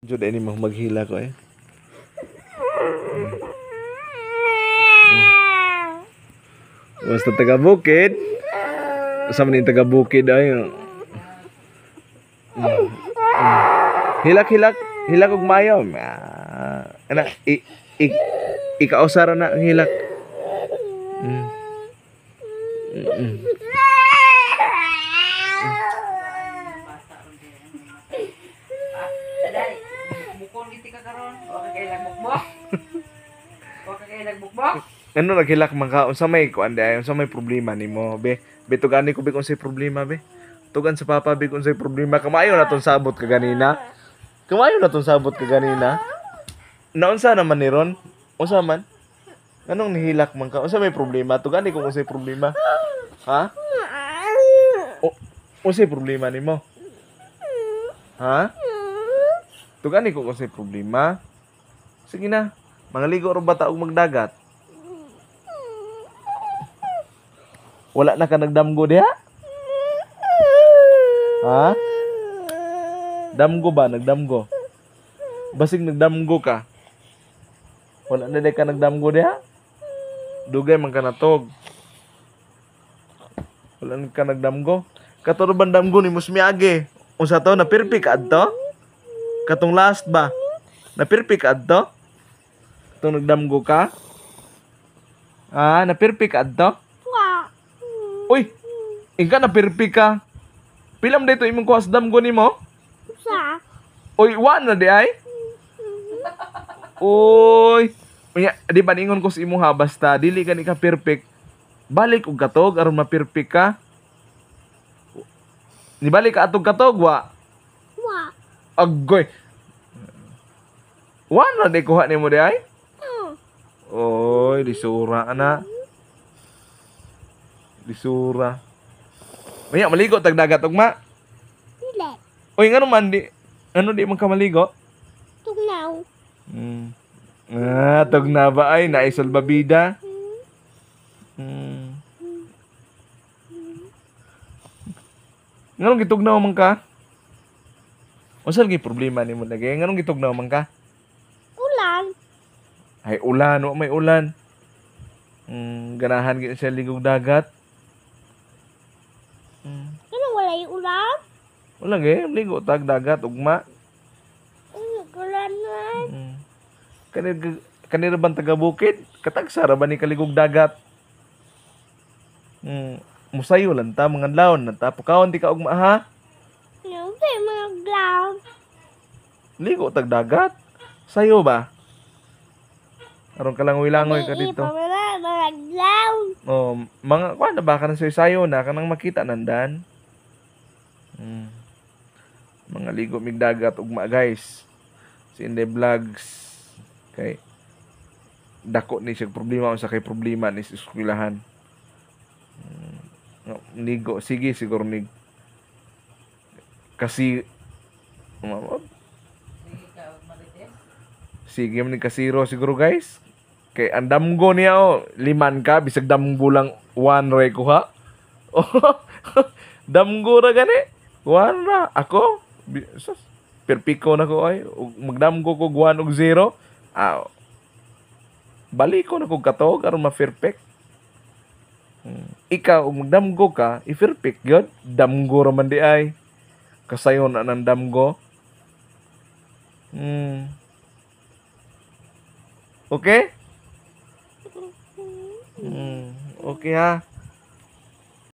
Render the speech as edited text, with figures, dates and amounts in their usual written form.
Jud ini mo maghila ko eh. Basta taga bukid. Sa man taga bukid ay. Hilak hilak hilak og mayo. Ana i, i ikausara na ang hilak. Ano naghilak man ka unsa may kuan di unsa may problema nimo be? Be tugani ko be kung say problema be. Tugan sa papa be kung say problema. Kamayo na tong sabot ka ganina. Kamayo na tong sabot ka ganina. Naunsa naman ni ron? Unsa man? Anong nihilak man ka? Unsa may problema? Tugani ko kung say problema. Ha? O unsay problema nimo? Ha? Tugani ko kung say problema. Sige na. Mangaligo ra ba ta og magdagat? Wala na ka nagdamgo diha? Ha? Damgo ba? Nagdamgo? Basig nagdamgo ka? Wala na ka nagdamgo diha? Dugay man ka natog. Wala na ka nagdamgo? Katuro ban damgo ni Musmiage? Unsa to? Napirpi ka adto? Katong last ba? Napirpi ka adto? Katong nagdamgo ka? Ah, napirpi ka adto? Uy, ingka na pirpi ka. Pilam dito imong kuha sa damgo nimo? Usa. Uy, wa na di ay? Uy, unya, di ba ningon ko sa imo ha, basta dili ka ni ka perfect. Balik og katog aron ma-perfect ka. Nibalik ka atog katog wa? Wa. Agoy. Wa na di kuha nimo di ay? Oy, disura na. Disura. Maya maligo tag dagat ugma. Dili. Oy, ngano man di ano di man ka maligo? Tugnaw. Ah, tugnaw ba ay naay salbabida? Nganong gitugnaw man ka? Unsa lagi problema nimo lagi? Nganong gitugnaw man ka? Ulan. Ay ulan, wa may ulan. Ganahan gid siya ligog dagat. Ano wala yung ulan? Wala gay, ligo tag dagat ugma. Ulan man. Kanira bang taga bukid? Katagsa ra ba ni kaligog dagat? Musayo lang ta mga adlawon na ta pukawon di ka ugma ha? No, mga adlaw. Ligo tag dagat. Sayo ba? Aron ka langoy-langoy ka dito. Mga adlaw. Oh, mga kuan na ba kanang sayo na kanang makita nandan. Mga ligo mig dagat ugma guys. Si Inday Vlogs kay dako ni siya problema unsa kay problema ni sa eskwelahan. Ligo sige siguro ni kasi sige man ni kasiro siguro guys. Kay ang damgo niya oh, liman ka bisag damgo lang 1 ra kuha. Damgo ra gani. 1 ra ako sus, perpiko na ko ay magdamgo ko 1 og 0. Ah, balik ko na kog katog aron ma-perfect. Ikaw og magdamgo ka, i-perfect gyud. Damgo ra man di ay. Kasayon na nang damgo. Okay? Okay ha.